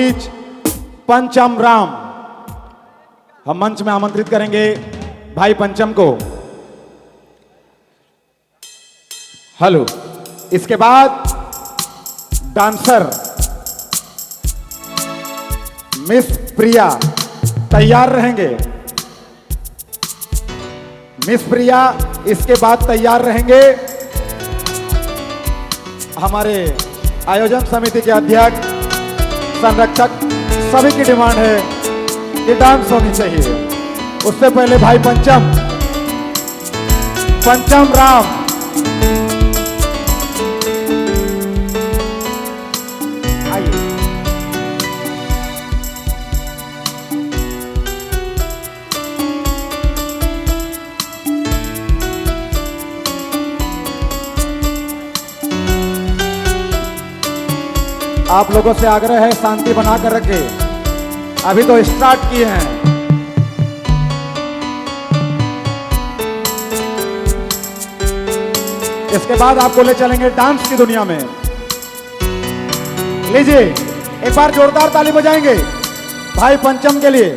बीच पंचम राम। हम मंच में आमंत्रित करेंगे भाई पंचम को। हेलो। इसके बाद डांसर मिस प्रिया तैयार रहेंगे। मिस प्रिया इसके बाद तैयार रहेंगे। हमारे आयोजन समिति के अध्यक्ष, संरक्षक, सभी की डिमांड है कि डांस होनी चाहिए। उससे पहले भाई पंचम, पंचम राम। आइए। आप लोगों से आग्रह है, शांति बनाकर रखें। अभी तो स्टार्ट किए हैं। इसके बाद आपको ले चलेंगे डांस की दुनिया में। लीजिए, एक बार जोरदार ताली बजाएंगे भाई पंचम के लिए।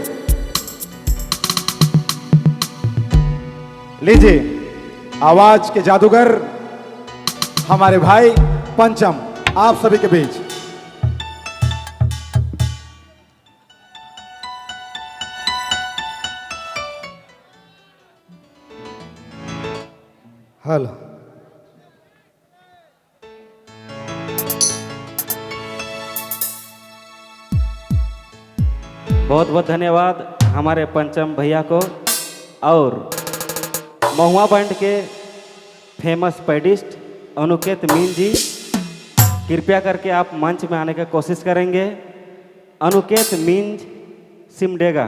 लीजिए, आवाज के जादूगर हमारे भाई पंचम आप सभी के बीच। हेलो। बहुत बहुत धन्यवाद हमारे पंचम भैया को और महुआ बैंड के फेमस पैडिस्ट अनुकेत मीन जी, कृपया करके आप मंच में आने का कोशिश करेंगे। अनुकेत मीन सिमडेगा,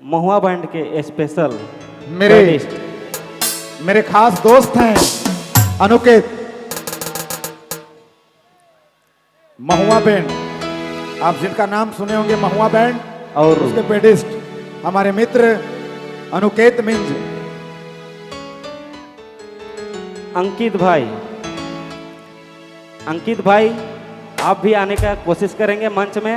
महुआ बैंड के स्पेशल मेरे पैडिस्ट। मेरे खास दोस्त हैं अनुकेत, महुआ बैंड, आप जिनका नाम सुने होंगे, महुआ बैंड और उसके पेडिस्ट हमारे मित्र अनुकेत मिंज। अंकित भाई, अंकित भाई आप भी आने का कोशिश करेंगे मंच में।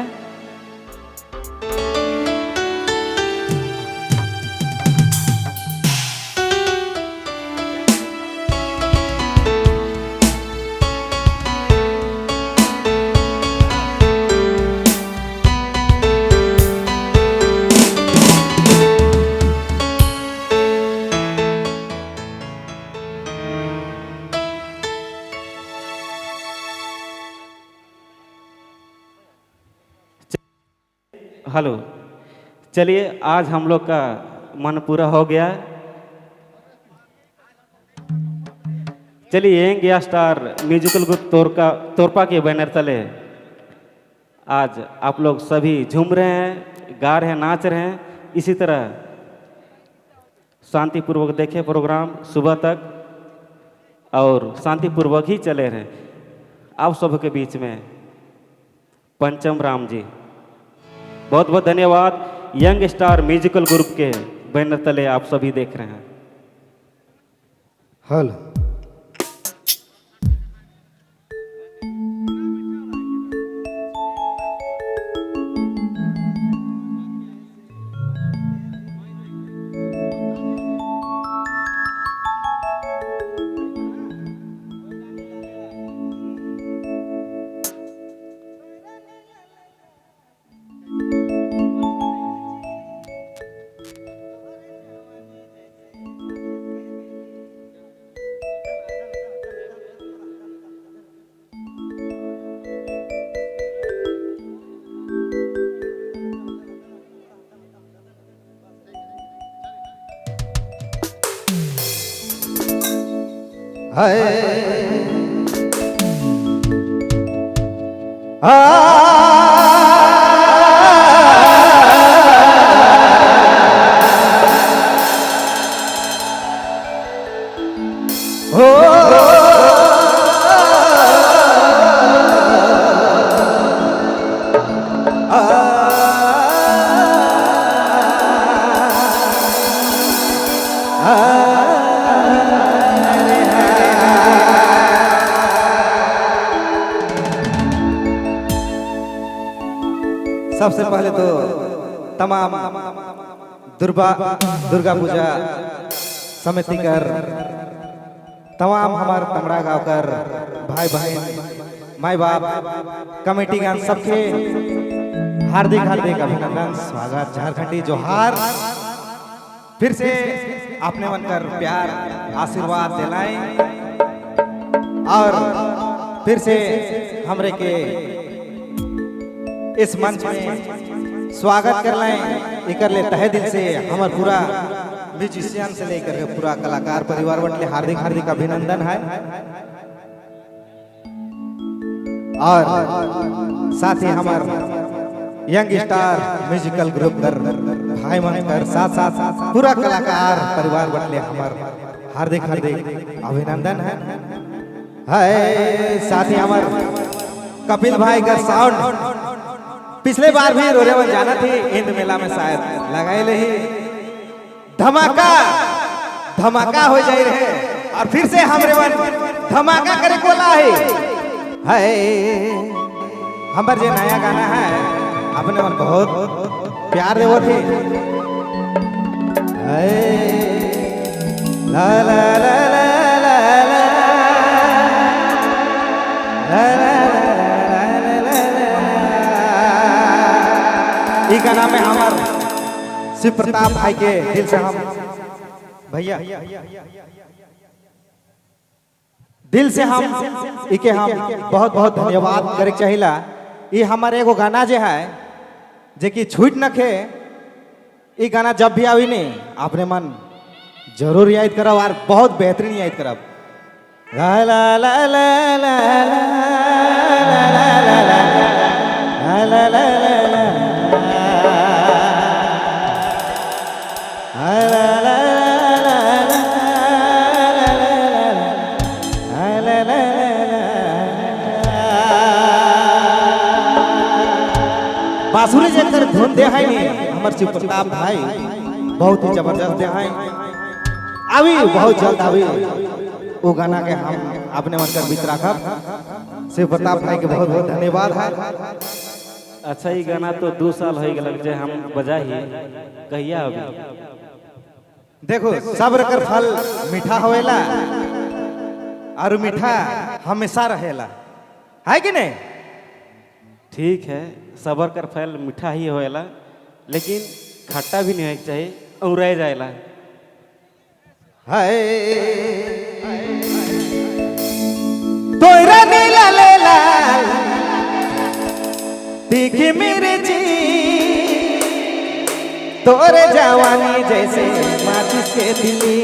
हेलो, चलिए आज हम लोग का मन पूरा हो गया। चलिए यंग या स्टार म्यूजिकल ग्रुप तोरका तोरपा के बैनर तले आज आप लोग सभी झूम रहे हैं, गा रहे हैं, नाच रहे हैं। इसी तरह शांतिपूर्वक देखें प्रोग्राम सुबह तक और शांतिपूर्वक ही चले रहे। आप सबके बीच में पंचम राम जी, बहुत बहुत धन्यवाद। यंग स्टार म्यूजिकल ग्रुप के बैनर तले आप सभी देख रहे हैं। हेलो। हाय हो। सबसे पहले तो तमाम दुर्गा दुर्गा पूजा समिति कर तमाम हमारे तमड़ा गांव कर भाई बहन माई बाप कमेटी गान सबके हार्दिक हार्दिक अभिनंदन, स्वागत। झारखंडी जोहार। फिर से अपने मन कर प्यार आशीर्वाद दिलाएं और फिर से हमरे के इस मंच में स्वागत कर लाएं। इकर ले तहे दिल से हमार पूरा म्यूजिशियन से लेकर के पूरा कलाकार परिवार बटले हार्दिक हार्दिक अभिनंदन है। और साथ ही हमार यंग स्टार म्यूजिकल ग्रुप कर भाई मन कर साथ साथ पूरा कलाकार परिवार बटले हमार हार्दिक हार्दिक अभिनंदन है। साथ ही हमार कपिल भाई का साउंड पिछले बार भी रोरेवन जाना थी इंद मेला में शायद लगाए ले ही धमाका धमाका हो जाए रहे और फिर से हमरे वन धमाका करे कोला है। हमार जो नया गाना है अपने मन बहुत प्यार देवो थे। ला ला ला ला ला ला ला ला ला। ई गाना में हमार शिव प्रताप भाई के दिल से हम भैया दिल से हम इके हम बहुत बहुत धन्यवाद करे चाहिला। ये हमारे एगो गाना जे है जे कि छूट नखे, ये गाना जब भी आई नहीं अपने मन जरूर याद करब और बहुत बेहतरीन याद करब। ला ला ला ला ला ला ला ला ला ला ला ला ला। बांसुरी जेकर धुन दे है नहीं हमार शिव प्रताप भाई बहुत ही जबरदस्त दे है। अभी बहुत जल्द अभी वो गाना के हम अपने मन कर बीच रखब। शिव प्रताप भाई के बहुत बहुत धन्यवाद है। अच्छा ये गाना तो 2 साल हो गया जे हम बजाही कहिया अभी देखो सब्र कर फल मीठा होवेला और मीठा हमेशा रहेला, है कि नहीं? ठीक है, सबर कर फल मीठा ही होएला लेकिन खट्टा भी नहीं होए चाहिए और रह जाएला। हाय तोरा नीला ले लाल तीखी मिर्ची तोरे जवानी जैसे माचिस के तिली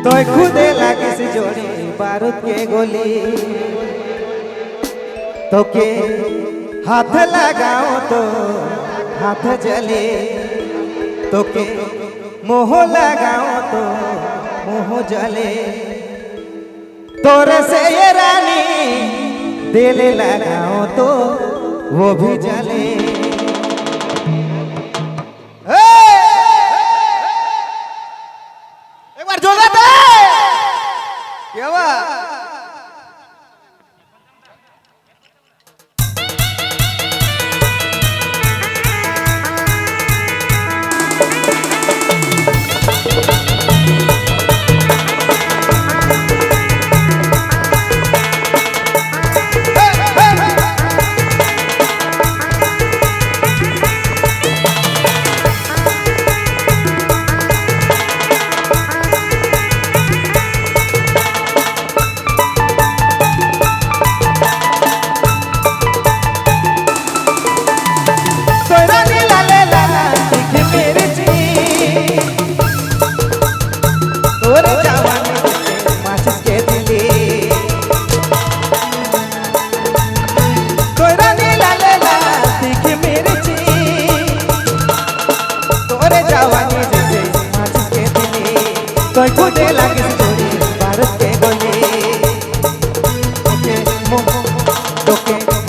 तो खुदे लागे से जोड़ी बारूद के गोली तो के हाथ लगाओ तो हाथ जले तो के मोह लगाओ तो मोह जले तोरे से ये रानी दिल लगाओ तो वो भी जले। एक बार जोरदार क्या बात।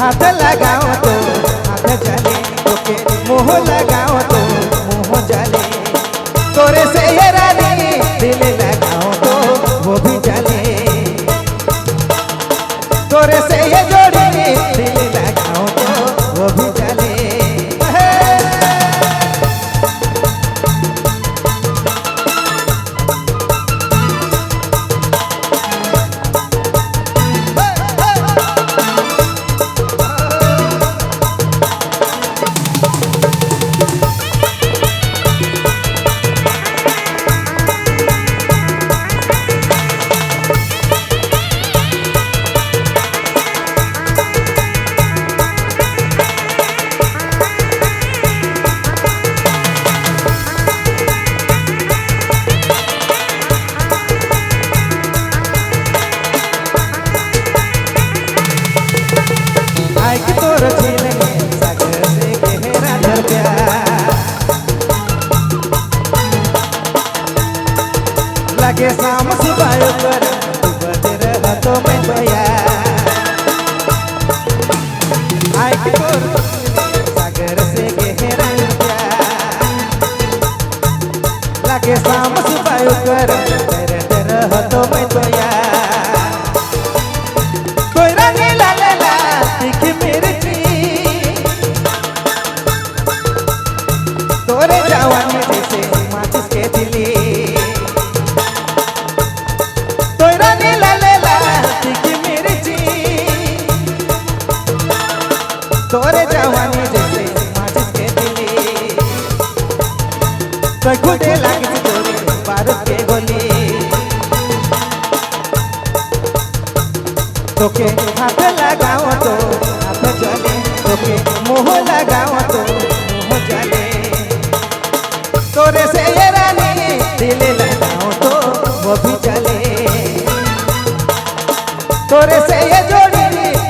हाथ लगाओ तो हाथ जले तोके मोह लगाओ तो मोह जले तोरे से ये रानी दिल लगाओ तो वो भी जले तोरे से ये जोड़ी आय की तोर सागर से गहरा प्यार लागे शाम सुबह कर तेरे तेरे हो तो मैं तो यार कोई रंग ला ला ला तीखी मिर्ची तोरे जवानी जैसे माचिस के दिली तोय रानी ला ला ला तीखी मिर्ची तोरे जवानी जैसे माचिस के दिली तोय खुदे लागिस तोरे बारूद के गोली तोके हाथ लगाओ तो हाथ जले तोके मुँह लगाओ तो मुँह जले तोरे से ये रानी दिल लगाओ तो वो भी चले तोरे से ये जोड़ी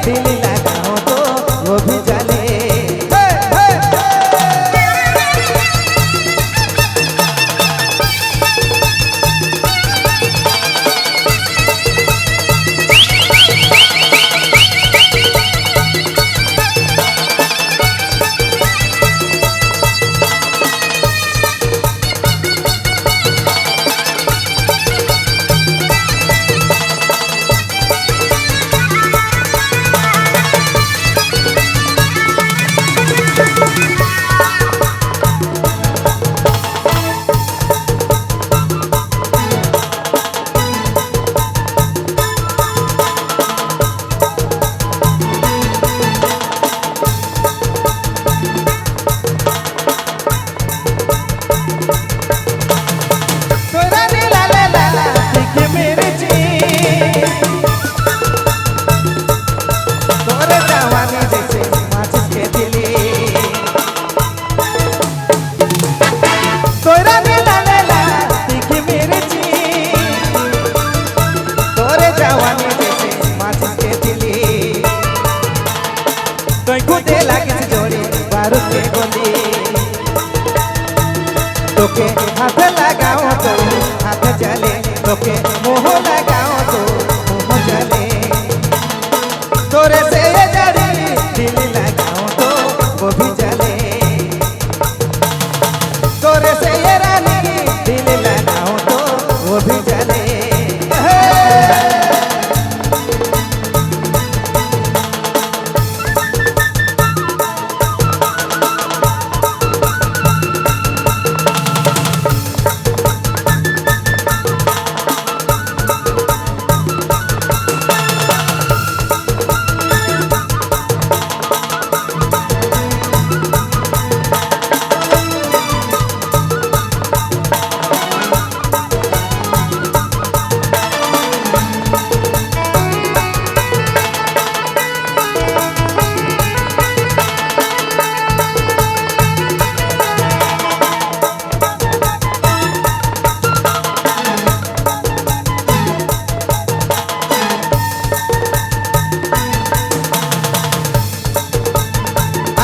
दिल लगाओ तो वो भी चले हे, हे, हे। तोरा नी ला ला ला ला तीखी मिर्ची तोरे जवानी जैसे माचिस के दिली तोरा नी ला ला ला तीखी मिर्ची तोरे जवानी जैसे माचिस के दिली तोय खुदे लागिस जोड़ी बारूद के गोली तोके हाथ लगाओ तो हाथ जले तोके मुँह लगाओ तो मुँह जले तोरे से ये जड़ी दिल लगाओ तो वो भी जले तोरे से ये रानी दिल लगाओ तो वो भी जले हे।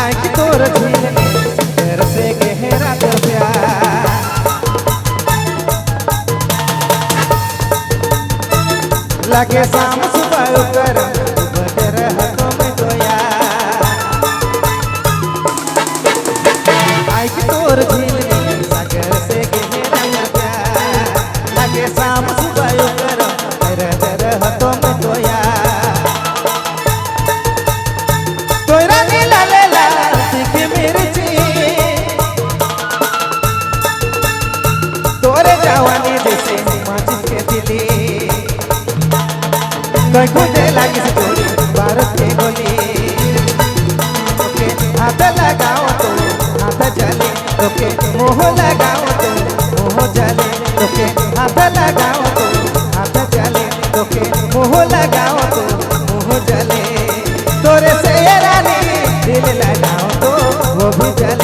आँख तोर झील में तेरे से गहरा तो प्यार लगे शाम सुबह कर रह तो मैं तो यार आँख तोर झील में सागर से गहरा प्यार लगे शाम सुबह कर रह तो मैं तो यार तोरा नीला ला तीखी मिर्ची तोरे जवानी जैसे माचिस के दिली तोय खुदे लागिस गोली बारूद के गोली तोके हाथ लगाओ तो हाथ जले तोके मुँह लगाओ तो मुँह जले तोके हाथ लगाओ तो हाथ जले तोके मुँह लगाओ तो मुँह जले तोरे से ये रानी दिल लगाओ तो वो भी जले।